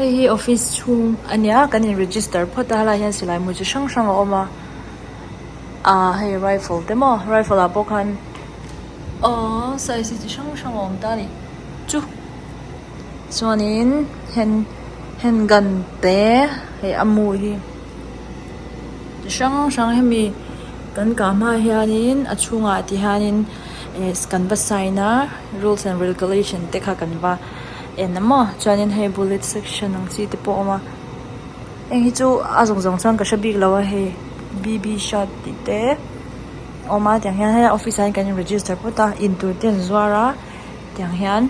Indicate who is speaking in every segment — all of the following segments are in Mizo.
Speaker 1: Hei hi office chhung a nia kan in register phawt a helaiah hian silai mu chi hrang hrang a awm a ah hei rifle te maw rifle ah pawh khan aww size hi chi hrang hrang a awm ta a ni chu chuanin hand handgun te hei a mu hi chi hrang hrang hemi kan kah hma hianin a chhungah ti hianin eh kan va sign a rules and regulation te kha kan va. En a maw chuanin hei bullet section ang chi te pawh a awm a heng hi chu a zawng zawng chuan ka hre bik lo a hei b b shot tih te a awm a tiang hian helai office ah hian kan in register phawt a intur te an zuar a tiang hian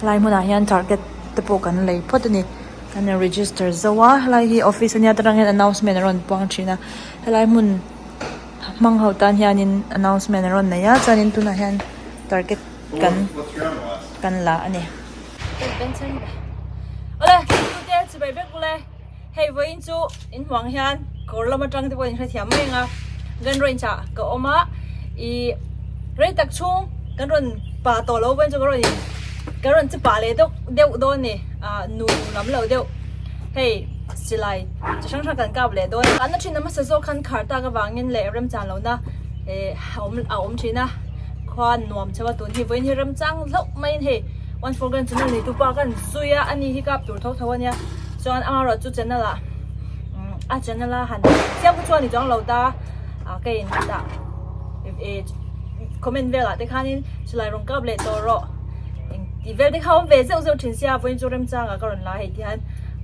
Speaker 1: helai hmunah hian target te pawh kan lei phawt a ni kan in register zo a helai hi office ania ta tang hian announcement a rawn puang thin a helai hmun hmang ho tan hianin announcement a rawn nei a chuanin tunah hian target kan kan la a ni. Awle tute chibai vek ule hei vawiin chu in hmuh ang hian kawr lam atang te pawh in hrethiam mai ang a gun range ah ka awm a ih rei tak chhung kan rawn pa tawh lo vawiin chu ka rawn in ka rawn che pah leh deuh deuh dawn a ni ah nu lam lo deuh hei silai chi hrang hrang kan kap leh dawn a an thin a hmasa zawk khan khar tak avangin leh remchang lohna eh a awm a awm thin a khua nuam chho a tun hi vawiin hi remchang hlauh maiin hei one four gun channel nei tu pa khan zui a ani hi kap tur tho tho ania chuan amaherawh chu channel ah a channel a han chiang chu a ni chuang lo ta ah ka in dah eh comment velah te khanin chulai rawn kap leh tawh rawh eng tih vel te kha awm ve zeuh zeuh thin sia vawiin chu remchang ah ka rawn la hei ti hian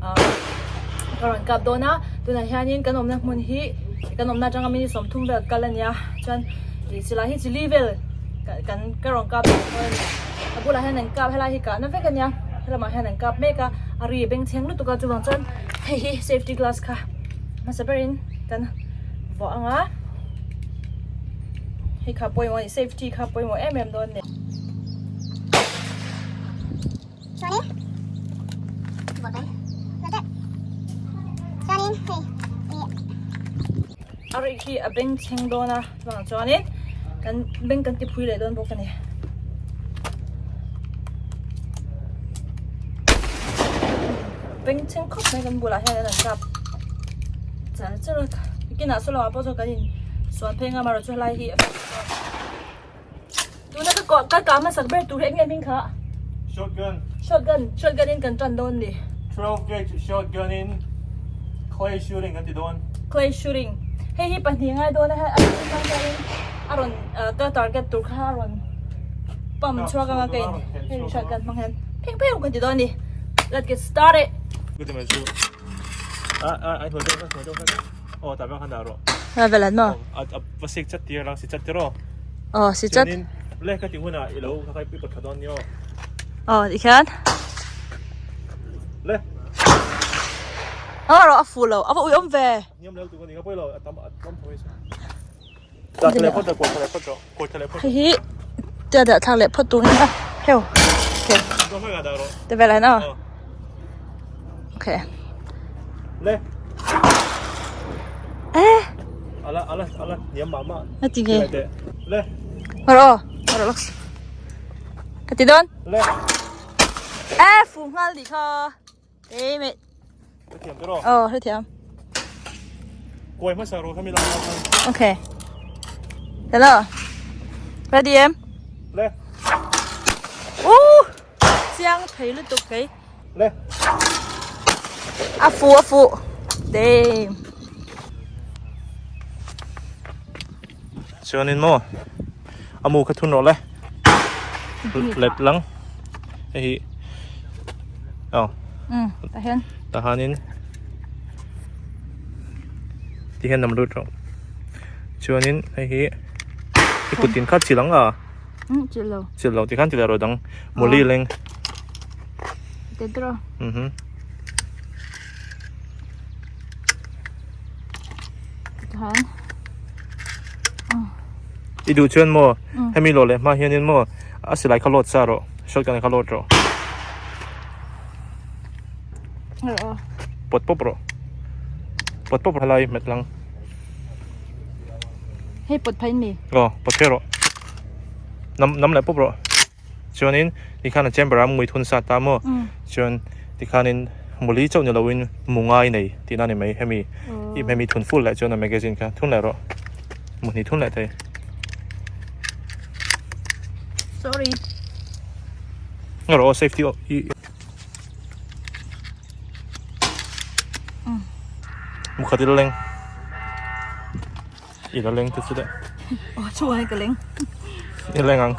Speaker 1: ah ka rawn kap dawn a tunah hianin kan awmna hmun hi kan awmna atanga minute 30 vel kal ania chuan ih chulai hi chili vel kan ka rawn kap dawn a ni a bulah hian an kap helai hi kahna vek ania helamah hian an kap mek a a ri bengchheng lutuk a chuvang chuan hei hi safety glass kha hmasa berin kan vuah ang a hei kha pawimawh a ni safety kha pawimawh em em dawn a ni. A rih hi a bengchheng dawn a chuvang chuanin kan beng kan ti phui leh dawn bawk a ni. Bengchheng khawp mai kan bulah hian an kap char char a bikinah saw lamah pawh chuan kan in suan phei ngam a chu helai hi tuna ka kawh ka kah hmasak ber tur hi eng nge hming kha
Speaker 2: Shotgun.
Speaker 1: Shotgun shotgun in kan tan dawn ni.
Speaker 2: 12 gauge shotgun in clay shooting an ti dawn.
Speaker 1: Clay shooting hei hi pahnih ngai dawn a hei a chhung hian a rawn ka target tur kha a rawn pump chhuak anga ka in hei shotgun hmang hian pheng pheng kan ti dawn a ni. Let's get started. Aw si chat. Aw tikhian. Aw rawh a fuh lo a va ui awm ve. Hei hi tia dah thlak leh phawt tur a ni a heuh okay ti vel ah hian aw okay eh a ti nge rawh aw rawh lawk ka ti dawn eh fuh nghal tih kha Ê mẹ. Ờ, hơi thiam.
Speaker 2: Quay mất sao rồi, không biết làm
Speaker 1: Ok. Hello. Ready em?
Speaker 2: Lên.
Speaker 1: U. Chiang thấy liên tục cái.
Speaker 2: Lên.
Speaker 1: A phụ a phụ. Damn.
Speaker 2: Chuanin maw a mu kha thun rawh le let lang hei hi aw
Speaker 1: tah hian
Speaker 2: tah hianin ti hian nam lut rawh chuanin hei hi i kut tin kha chil ang a
Speaker 1: chil lo
Speaker 2: chil lo tikhan ti leh rawh dang mawli leng
Speaker 1: te
Speaker 2: mhm I duh chuan maw hemi lawh leh hma hianin maw a silai kha load sa rawh shotgun kha load rawh pawt pawp rawh pawt pawp rawh helai hmet lang
Speaker 1: hei pawt phei mi
Speaker 2: aw pawt phei rawh nam nam leh pawp rawh chuanin tikhan a chamber ah mui thun sa ta maw chuan tikhanin. Muli chauh ni loin mu ngai nei tihna a ni mai. Hemi i hemi thun full leh chuan a magazine kha thun leh rawh. Mu hnih thun leh thei.
Speaker 1: Sorry.
Speaker 2: Nga rawh aw safety aw i Mu khat i la leng. I la leng te chu deuh.
Speaker 1: Aw chhungah hian ka leng.
Speaker 2: I leng ang.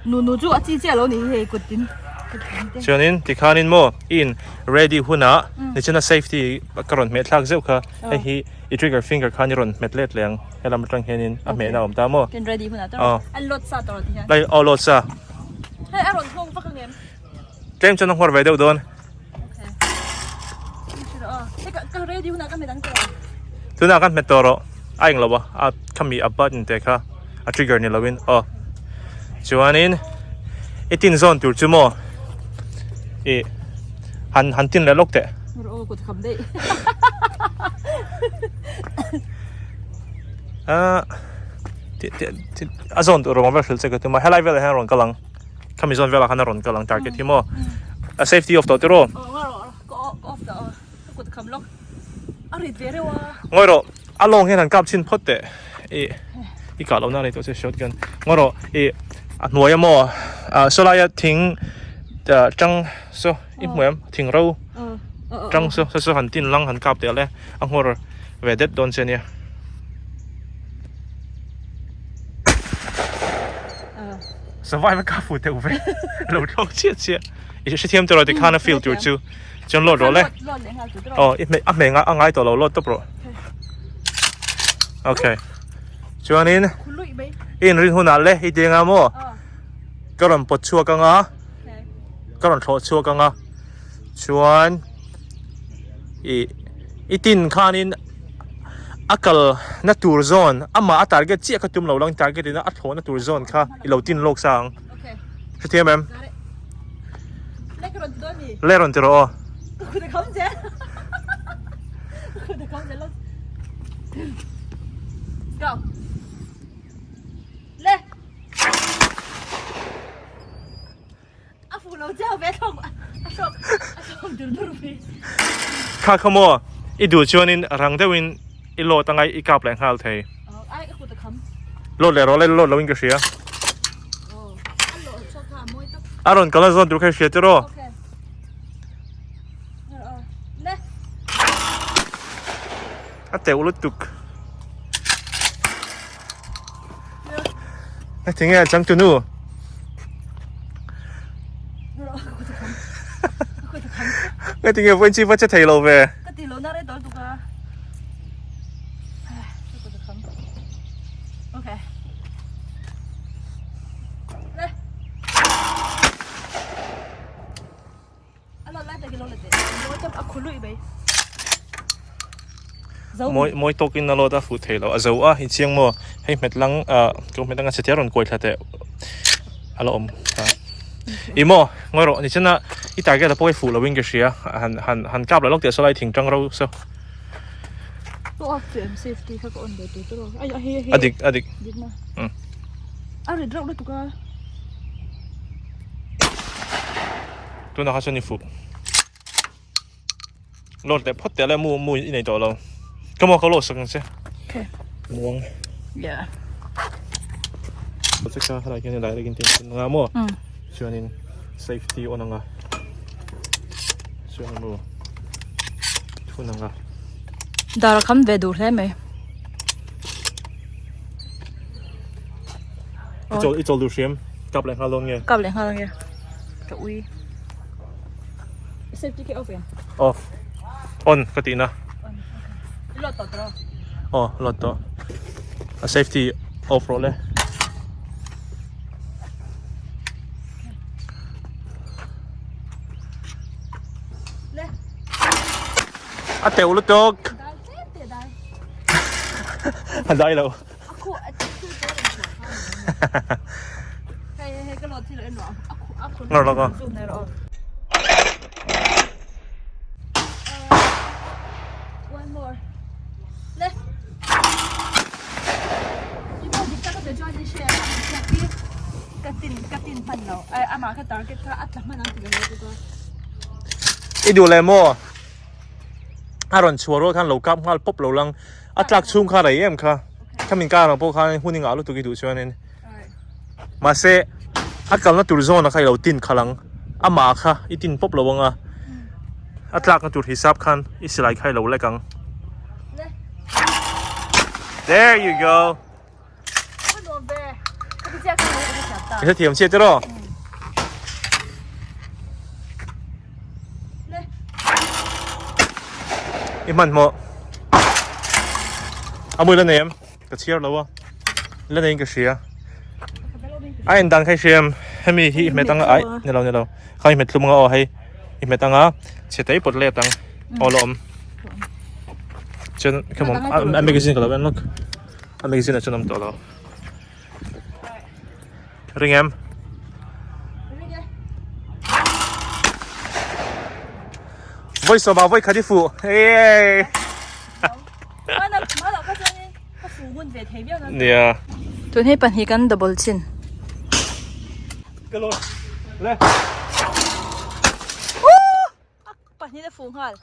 Speaker 1: Nu nu chu a chi chiah lo ni hi hei kut tin.
Speaker 2: Chuanin tikhanin maw i in ready hunah nichina safety ka rawn hmeh thlak zeuh kha hei hi i trigger finger khan i rawn hmet let leh ang helam atang hianin a hmehna a awm ta maw.
Speaker 1: Ken ready hunah tawh a load sa tawh ti hian.
Speaker 2: Lai aw load sa.
Speaker 1: Hei a rawn nghawng vak ang em?
Speaker 2: Tlem chuan a nghawr ve deuh dawn. Tunah kan hmet tawh rawh a englo a a khami a button te kha a trigger ni loin aw chuanin i tin zawn tur chu maw ih han han tin leh lawk teh. A zawn tur rawng vel hrilh che ka tum a helai velah hian a rawn kal ang. Khami zawn velah khan a rawn kal ang target hi maw a safety off tawh tiraw ngawi rawh a lawng hian han kap chhin phawt teh ih i kah lohna a nei tawh che shotgun ngawi rawh ih a hnuai a maw ah saw laia thing tang saw i hmu em thing ro tang saw saw saw han tin lang han kap teh le a nghawr ve det dawn che nia. Survive a ka fu deuh ve lo thlawk chiah chiah i hrethiam tawh lo tikhan a feel tur chu chuan load rawh le aw i hmeh a hmeh a ngai tawh lo load tawp rawh okay chuanin i inrin hunah le i ti anga maw ka rawn pawt chhuak anga ka rawn thlawh chhuak anga chuan i i tin khanin a kal na tur zawn amah a target chiah kha tum lo lang target in a thlawh na tur zawn kha i lo tin lawk sa ang hrethiam em le rawn ti rawh aw
Speaker 1: A fuh lo chiang ve thlawk a hrawk a hrawk dur dur mai.
Speaker 2: Kha kha maw i duh chuanin rang deuhin i load anga i kap leh nghal thei.
Speaker 1: Ai ka kut a kham.
Speaker 2: Load leh rawh le load loin ka hria.
Speaker 1: A load chhuak kha a mawi tak.
Speaker 2: A rawn kal a zawn tur kha i hria tiraw.
Speaker 1: Okay. Le.
Speaker 2: A teuh lutuk. Tinge a changtu nu? Nge tinge vawiin chi va che thei lo ve?
Speaker 1: Ka ti lo na rei dawl tuk a. Okay. Le.
Speaker 2: Mawi mawi tawkin a load a fuh thei lo a zo a inchiang maw hei hmet lang ah ka hmet anga chhete a rawn kuai thla teh a la awm a ih maw ngawi rawh nichina i target a pawh hi fuh lo in ka hria han han han kap leh lawk teh saw lai thingtang ro saw a dik a dik umm. Tunah kha chuan i fuh load leh phawt teh le mu mu i nei tawh lo ka maw ka load sak ang che
Speaker 1: Okay.
Speaker 2: muang
Speaker 1: Yeah.
Speaker 2: che kha helai hian direct in tin nga maw
Speaker 1: Mm.
Speaker 2: chuanin safety on anga chuan mu thun anga
Speaker 1: Dar a kham ve duh hle mai.
Speaker 2: I chawl i chawl duh hriam kap leh nghal dawn nge?
Speaker 1: Kap leh nghal nge ka ui. Safety ke off em?
Speaker 2: Off. On ka tihna.
Speaker 1: On okay. I load tawh tawh?
Speaker 2: Aw load tawh. A safety off rawh le.
Speaker 1: Le.
Speaker 2: A teuh lutuk.
Speaker 1: Dai tlem teh dai.
Speaker 2: A dai lo. Ngawr lawk aw.
Speaker 1: ka tin hman lo ai amah kha target kha a tla hman ang ti ka hre bawk a.
Speaker 2: I duh leh maw? A rawn chhuah rual khan lo kap nghal pawp lo lang a tlak chhung kha rei em kha khamin kar ang pawh khan hun i ngah lutuk i duh chuanin mahse a kalna tur zawn a kha i lo tin khalh ang amah kha i tin pawp lo ang a a tlakna tur hisap khan i silai kha i lo lek ang there you go. I hrethiam chiah tiraw? I hmanhmawh. A mui la nei em? Ka chhiar lo a. La neiin ka hria. A en dan kha i hria em? Hemi hi i hmet anga ai ni lo ni lo. Kha i hmet tlum anga aw hei. I hmet anga chhe te i pawt let ang. Aw la awm. Chuan come on a magazine ka lo en lawk. A magazine ah chuan awm tawh lo. Ring em?
Speaker 1: Ring e.
Speaker 2: Voi sawma voi khat i fuh. Hey.
Speaker 1: Mana mana ka chuan in ka fu ngun ve thei viau na.
Speaker 2: Nia.
Speaker 1: Tun hei pahnih kan double chin.
Speaker 2: Ka lo. Le.
Speaker 1: Pahnih a fuh nghal.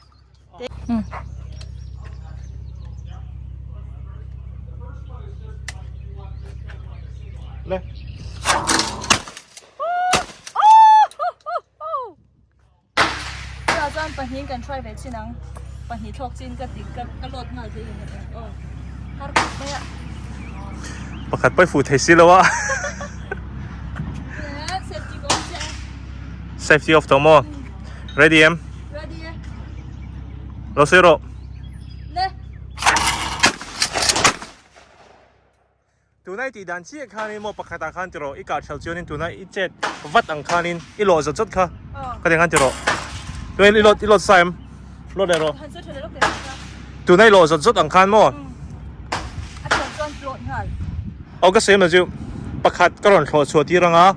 Speaker 2: Le.
Speaker 1: Chutah chuan pahnih kan hruai ve chin ang. Pahnih thlawk chin ka ti ka ka load nghal thei in aw. Har khawp mai a.
Speaker 2: Pakhat pawh i fuh thei si lo a.
Speaker 1: Safety ka awm chiah e.
Speaker 2: Safety off tawh maw? Ready em?
Speaker 1: Ready e.
Speaker 2: Lo sawi rawh.
Speaker 1: Le.
Speaker 2: Tuna i tih dan chiah khanin maw pakhatah khan ti rawh i kah ṭhal chuanin tuna i chet vat ang khanin i lawh zawt zawt kha ka ti ang khan ti rawh. Tuna i lawt i lawt sa em? Lawt leh rawh. Tuna i lawh zawt zawt ang khan maw?
Speaker 1: A ṭhal chuan lawt nghal.
Speaker 2: Aw ka sawi em chu pakhat ka rawn thlawh chhuah tir ang a.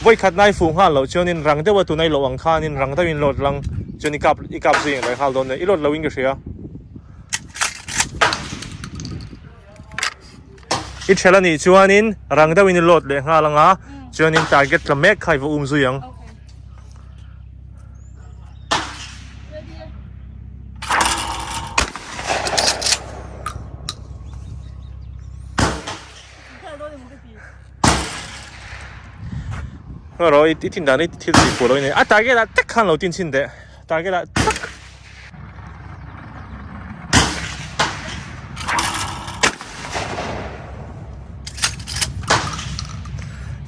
Speaker 2: Vawi khat nai fuh nghal loh chuanin rang deuha tunai loh ang khanin rang deuhin lawt lang chuan i kap i kap zui ang leh nghal dawn nia i lawt loin ka hria. I ṭhel anih chuanin rang deuhin i lawt leh nghal ang a chuanin target tla mek kha i va um zui ang. Ro i tin dan i thil tih fuh lo i nei a target ah tak khan lo tin chhin teh target ah tak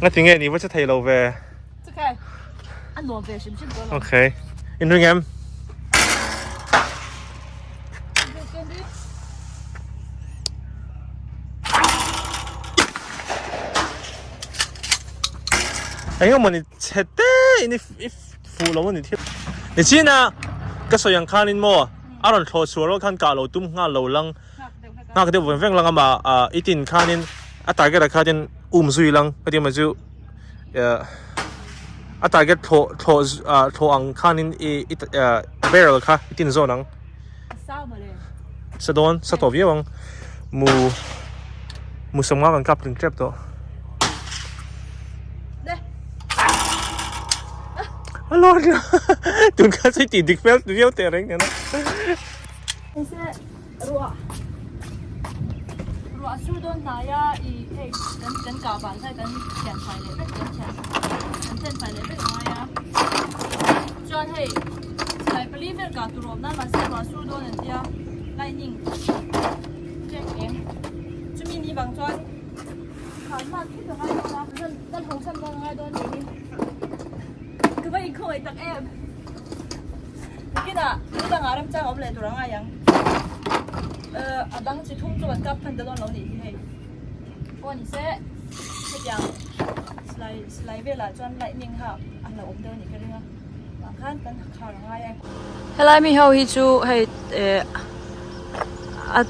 Speaker 2: nga ti nge ni va che thei lo ve okay in ring em Eng emaw ni chhe te in i fuh lo a ni thil. Nichina ka sawi ang khanin maw a rawn thlawh chhuah rual khan kah lo tum nghal lo lang nghak deuh veng veng lang a mah i tin khanin a target ah khanin um zui lang ka ti mai chu a target thlawh thlawh thlawh ang khanin i barrel kha i tin zawn ang. Sa dawn sa tawh viau ang mu mu sawmnga kan kap tling tep tawh a lawr lo tun kha chu tih dik fel viau teh reng nen a
Speaker 1: ruah ruah sur dawn hnai a i hei kan kan kah ban kha kan thian fai leh vek kan thian kan then fai leh vek a ngai a chuan hei Silai pali vel kah tur awm nan mahse ruah sur dawn an tia lightning check eng chumi ni vang chuan khan hman thut a ngai dawn a kan ho san dawn a ngai dawn niin ka va inkhawngaih tak em nikinah nidangah remchang a awm leh tur a ngai ang a dang chi thum chu kan kap hman ta dawn lo nih hi hei pawh ni se hetiang silai silai velah chuan lightning kha a hlauhawm deuh a nih ka ring a. Helai mi ho hi chu hei eh a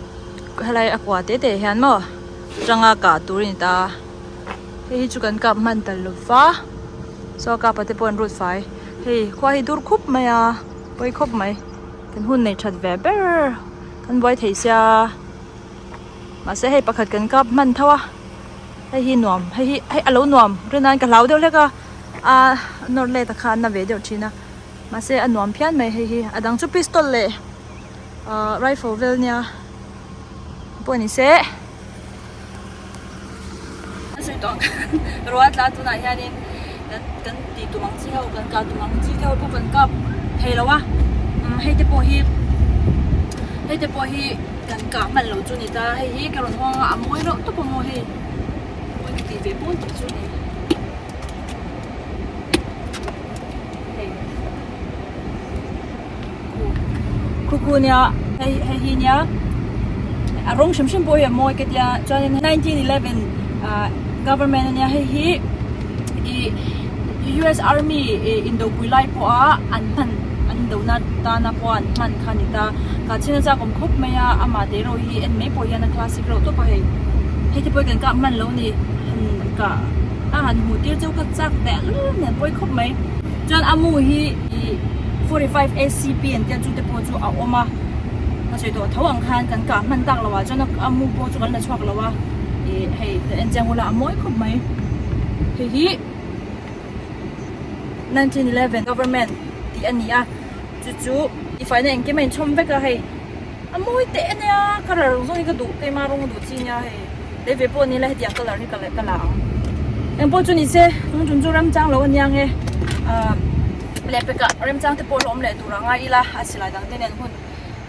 Speaker 1: helai a kua te te hian maw tanga kah tur a ni ta hei hi chu kan kap hman ta lo va saw kapa te pawh an rut fai hei khua hi dur khup mai a pawi khawp mai kan hun neih that ve ber kan buai thei sia mahse hei pakhat kan kap hman tho a. Hei hi nuam hei hi hei a lo nuam rin aiin ka hlau deuh hlek a a nawr let a kha a na ve deuh thin a mahse a nuam phian mai hei hi a dang chu pistol leh ahh rifle vel nia pawh ni se. A sawi tawh ang khan rual tla tunah hianin kan kan tih tum ang chi ho kan kah tum ang chi te ho pawh kan kap thei lo a umm hei te pawh hi hei te pawh hi kan kah hman loh chu a ni ta hei hi ka rawn hawng a a mawi reuh tawp a maw hei mawi ka tih ve pawn tak chu a ni hei khu khu khu nia hei hei hi nia a rawng hrim hrim pawh hi a mawi ka tia chuanin 1911 ah government ania hei hi ih U_S army ih indopui lai pawha an hman an indona tana pawha an hman kha a ni ta kah chhin a chak awm khawp mai a amah te erawh hi en mai pawh hian a classic reuh tawp a hei hei te pawh hi kan kah hman lo a ni han kah a han hmuh tir chu ka chak teh lul nen pawi khawp mai chuan a mu hi ih 45 acp an tia chute pawh chu a awm a ka sawi tawh tho ang khan kan kah hman tak loh ah chuan a mu pawh chu kan la chhuak lo a ih hei ka en chiang ula a mawi khawp mai hei hi 1911 government tih a ni a chu chu tifai na engkim a inchhawm vek a hei a mawi teh ania colour ang zawng hi ka duh keima rawng duh chi ania hei lei ve pawh ni ila hetiang colour hi ka ka la ang engpawh chu ni se tun tum chu remchang lo ania nge ah lehpekah remchang te pawh la awm leh tur a ngai ila a silai dang te nen hun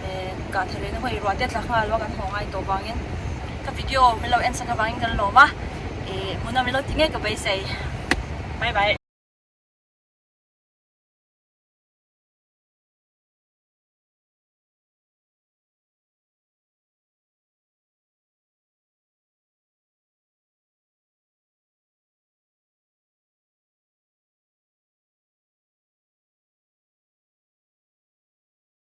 Speaker 1: eh kah theih leh na hawi ruah te tla nghal a kan haw ngai tawh vangin ka video min lo en sak avangin kan lawm a ih hmuhnawm ilo ti ngei ka beisei bye bye.